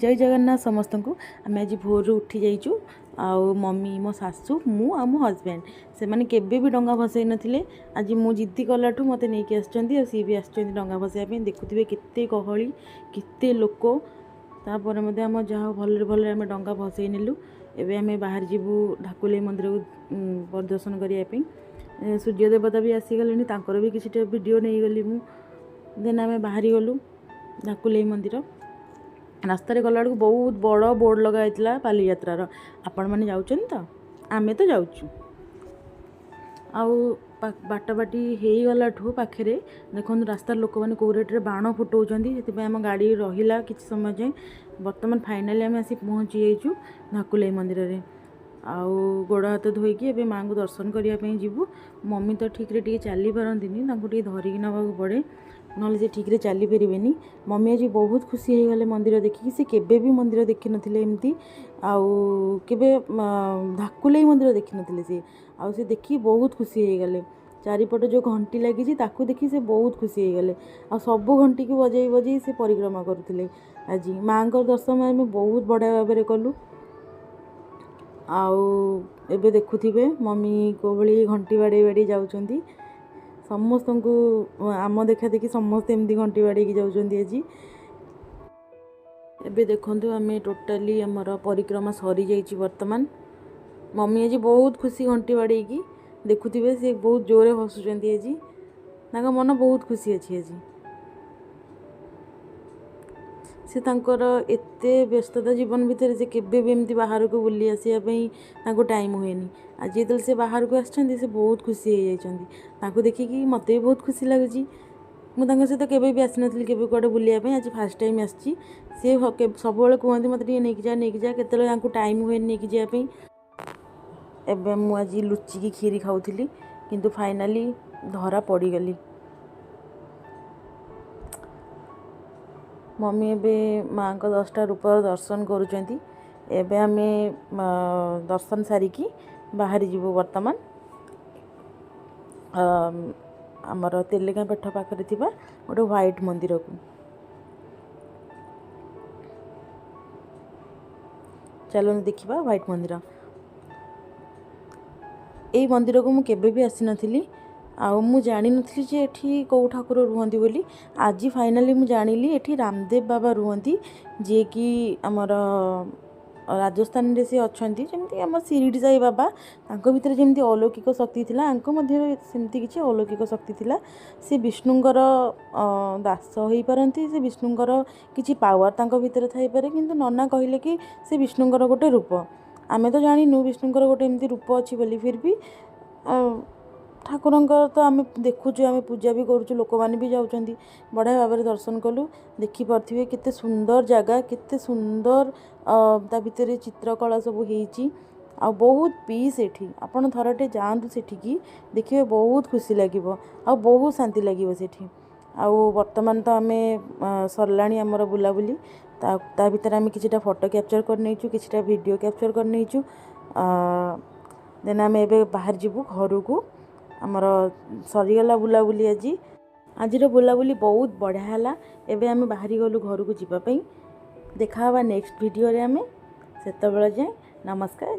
ଜୟ ଜଗନ୍ନାଥ ସମସ୍ତଙ୍କୁ। ଆମେ ଆଜି ଭୋରରୁ ଉଠି ଯାଇଛୁ ଆଉ ମମି, ମୋ ଶାଶୁ, ମୁଁ ଆଉ ମୋ ହଜବେଣ୍ଡ, ସେମାନେ କେବେ ବି ଡଙ୍ଗା ଭସେଇ ନଥିଲେ। ଆଜି ମୁଁ ଜିଦ୍ଦି କଲାଠୁ ମୋତେ ନେଇକି ଆସିଛନ୍ତି ଆଉ ସିଏ ବି ଆସିଛନ୍ତି ଡଙ୍ଗା ଭସେଇବା ପାଇଁ। ଦେଖୁଥିବେ କେତେ ଗହଳି, କେତେ ଲୋକ। ତାପରେ ମଧ୍ୟ ଆମ ଯାହା ହଉ ଭଲରେ ଭଲରେ ଆମେ ଡଙ୍ଗା ଭସେଇ ନେଲୁ। ଏବେ ଆମେ ବାହାରି ଯିବୁ ଢାକୁଲେଇ ମନ୍ଦିରକୁ ପରିଦର୍ଶନ କରିବା ପାଇଁ। ସୂର୍ଯ୍ୟ ଦେବତା ବି ଆସିଗଲେଣି, ତାଙ୍କର ବି କିଛିଟା ଭିଡ଼ିଓ ନେଇଗଲି ମୁଁ। ଦେନ୍ ଆମେ ବାହାରିଗଲୁ ଢାକୁଲେଇ ମନ୍ଦିର। ରାସ୍ତାରେ ଗଲାବେଳକୁ ବହୁତ ବଡ଼ ବୋର୍ଡ଼ ଲଗା ହେଇଥିଲା ବାଲିଯାତ୍ରାର। ଆପଣମାନେ ଯାଉଛନ୍ତି ତ? ଆମେ ତ ଯାଉଛୁ। ଆଉ ବାଟବାଟି ହେଇଗଲାଠୁ ପାଖରେ ଦେଖନ୍ତୁ ରାସ୍ତାର ଲୋକମାନେ କେଉଁ ରେଟ୍ରେ ବାଣ ଫୁଟାଉଛନ୍ତି। ସେଥିପାଇଁ ଆମ ଗାଡ଼ି ରହିଲା କିଛି ସମୟ ଯାଏଁ। ବର୍ତ୍ତମାନ ଫାଇନାଲି ଆମେ ଆସି ପହଞ୍ଚି ଯାଇଛୁ ଧାକୁଲେଇ ମନ୍ଦିରରେ। ଆଉ ଗୋଡ଼ ହାତ ଧୋଇକି ଏବେ ମାଆଙ୍କୁ ଦର୍ଶନ କରିବା ପାଇଁ ଯିବୁ। ମମି ତ ଠିକ୍ରେ ଟିକେ ଚାଲିପାରନ୍ତିନି, ତାଙ୍କୁ ଟିକେ ଧରିକି ନେବାକୁ ପଡ଼େ, ନହେଲେ ସେ ଠିକ୍ରେ ଚାଲିପାରିବେନି। ମମି ଆଜି ବହୁତ ଖୁସି ହେଇଗଲେ ମନ୍ଦିର ଦେଖିକି। ସେ କେବେ ବି ମନ୍ଦିର ଦେଖିନଥିଲେ ଏମିତି, ଆଉ କେବେ ଧାକୁଲେଇ ମନ୍ଦିର ଦେଖିନଥିଲେ ସିଏ। ଆଉ ସେ ଦେଖିକି ବହୁତ ଖୁସି ହେଇଗଲେ। ଚାରିପଟେ ଯେଉଁ ଘଣ୍ଟି ଲାଗିଛି ତାକୁ ଦେଖି ସେ ବହୁତ ଖୁସି ହେଇଗଲେ। ଆଉ ସବୁ ଘଣ୍ଟିକୁ ବଜେଇ ବଜେଇ ସେ ପରିକ୍ରମା କରୁଥିଲେ। ଆଜି ମାଆଙ୍କର ଦର୍ଶନ ଆମେ ବହୁତ ବଢ଼ିଆ ଭାବରେ କଲୁ। ଆଉ ଏବେ ଦେଖୁଥିବେ ମମି କେଉଁଭଳି ଘଣ୍ଟି ବାଡ଼େଇ ବାଡ଼େଇ ଯାଉଛନ୍ତି। ସମସ୍ତଙ୍କୁ ଆମ ଦେଖା ଦେଖି ସମସ୍ତେ ଏମିତି ଘଣ୍ଟି ବାଡ଼େଇକି ଯାଉଛନ୍ତି ଆଜି। ଏବେ ଦେଖନ୍ତୁ ଆମେ ଟୋଟାଲି ଆମର ପରିକ୍ରମା ସରିଯାଇଛି ବର୍ତ୍ତମାନ। ମମି ଆଜି ବହୁତ ଖୁସି ଘଣ୍ଟି ବାଡ଼େଇକି, ଦେଖୁଥିବେ ସେ ବହୁତ ଜୋରରେ ହସୁଛନ୍ତି ଆଜି। ତାଙ୍କ ମନ ବହୁତ ଖୁସି ଅଛି ଆଜି। ସେ ତାଙ୍କର ଏତେ ବ୍ୟସ୍ତତା ଜୀବନ ଭିତରେ ସେ କେବେ ବି ଏମିତି ବାହାରକୁ ବୁଲି ଆସିବା ପାଇଁ ତାଙ୍କୁ ଟାଇମ୍ ହୁଏନି। ଆଜି ଯେତେବେଳେ ସେ ବାହାରକୁ ଆସିଛନ୍ତି ସେ ବହୁତ ଖୁସି ହେଇଯାଇଛନ୍ତି। ତାଙ୍କୁ ଦେଖିକି ମୋତେ ବି ବହୁତ ଖୁସି ଲାଗୁଛି। ମୁଁ ତାଙ୍କ ସହିତ କେବେ ବି ଆସିନଥିଲି କେବେ କୁଆଡ଼େ ବୁଲିବା ପାଇଁ, ଆଜି ଫାର୍ଷ୍ଟ ଟାଇମ୍ ଆସିଛି। ସେ ସବୁବେଳେ କୁହନ୍ତି ମୋତେ ଟିକେ ନେଇକି ଯା, ନେଇକି ଯା, କେତେବେଳେ ତାଙ୍କୁ ଟାଇମ୍ ହୁଏନି ନେଇକି ଯିବା ପାଇଁ। ଏବେ ମୁଁ ଆଜି ଲୁଚିକି କ୍ଷୀରି ଖାଉଥିଲି, କିନ୍ତୁ ଫାଇନାଲି ଧରା ପଡ଼ିଗଲି। ମମି ଏବେ ମାଆଙ୍କ 10ଟା ରୂପର ଦର୍ଶନ କରୁଛନ୍ତି। ଏବେ ଆମେ ଦର୍ଶନ ସାରିକି ବାହାରି ଯିବୁ ବର୍ତ୍ତମାନ ଆମର ତେଲେଗାଁ ପେଠ ପାଖରେ ଥିବା ଗୋଟେ ହ୍ୱାଇଟ୍ ମନ୍ଦିରକୁ। ଚାଲନ୍ତୁ ଦେଖିବା ହ୍ୱାଇଟ୍ ମନ୍ଦିର। ଏଇ ମନ୍ଦିରକୁ ମୁଁ କେବେ ବି ଆସିନଥିଲି ଆଉ ମୁଁ ଜାଣିନଥିଲି ଯେ ଏଠି କେଉଁ ଠାକୁର ରୁହନ୍ତି ବୋଲି। ଆଜି ଫାଇନାଲି ମୁଁ ଜାଣିଲି ଏଠି ରାମଦେବ ବାବା ରୁହନ୍ତି, ଯିଏକି ଆମର ରାଜସ୍ଥାନରେ ସେ ଅଛନ୍ତି। ଯେମିତି ଆମ ଶିରିଡ଼ି ସାଇ ବାବା, ତାଙ୍କ ଭିତରେ ଯେମିତି ଅଲୌକିକ ଶକ୍ତି ଥିଲା, ଆଙ୍କ ମଧ୍ୟରେ ସେମିତି କିଛି ଅଲୌକିକ ଶକ୍ତି ଥିଲା। ସେ ବିଷ୍ଣୁଙ୍କର ଦାସ ହେଇପାରନ୍ତି, ସେ ବିଷ୍ଣୁଙ୍କର କିଛି ପାୱାର ତାଙ୍କ ଭିତରେ ଥାଇପାରେ, କିନ୍ତୁ ନନା କହିଲେ କି ସେ ବିଷ୍ଣୁଙ୍କର ଗୋଟେ ରୂପ। ଆମେ ତ ଜାଣିନୁ ବିଷ୍ଣୁଙ୍କର ଗୋଟେ ଏମିତି ରୂପ ଅଛି ବୋଲି, ଫିର୍ ବି ଠାକୁରଙ୍କର ତ ଆମେ ଦେଖୁଛୁ, ଆମେ ପୂଜା ବି କରୁଛୁ, ଲୋକମାନେ ବି ଯାଉଛନ୍ତି। ବଢ଼ିଆ ଭାବରେ ଦର୍ଶନ କଲୁ। ଦେଖିପାରୁଥିବେ କେତେ ସୁନ୍ଦର ଜାଗା, କେତେ ସୁନ୍ଦର ତା ଭିତରେ ଚିତ୍ରକଳା ସବୁ ହେଇଛି ଆଉ ବହୁତ ପିସ୍ ଏଠି। ଆପଣ ଥରଟେ ଯାଆନ୍ତୁ ସେଠିକି, ଦେଖିବେ ବହୁତ ଖୁସି ଲାଗିବ ଆଉ ବହୁତ ଶାନ୍ତି ଲାଗିବ ସେଠି। ଆଉ ବର୍ତ୍ତମାନ ତ ଆମେ ସରିଲାଣି ଆମର ବୁଲାବୁଲି। ତା ଭିତରେ ଆମେ କିଛିଟା ଫଟୋ କ୍ୟାପଚର୍ କରିନେଇଛୁ, କିଛିଟା ଭିଡ଼ିଓ କ୍ୟାପଚର୍ କରିନେଇଛୁ। ଦେନ୍ ଆମେ ଏବେ ବାହାରି ଯିବୁ ଘରକୁ। ଆମର ସରିଗଲା ବୁଲାବୁଲି ଆଜି। ଆଜିର ବୁଲାବୁଲି ବହୁତ ବଢ଼ିଆ ହେଲା। ଏବେ ଆମେ ବାହାରି ଗଲୁ ଘରକୁ ଯିବା ପାଇଁ। ଦେଖା ହେବା ନେକ୍ସଟ ଭିଡ଼ିଓରେ ଆମେ, ସେତେବେଳେ ଯାଏଁ ନମସ୍କାର।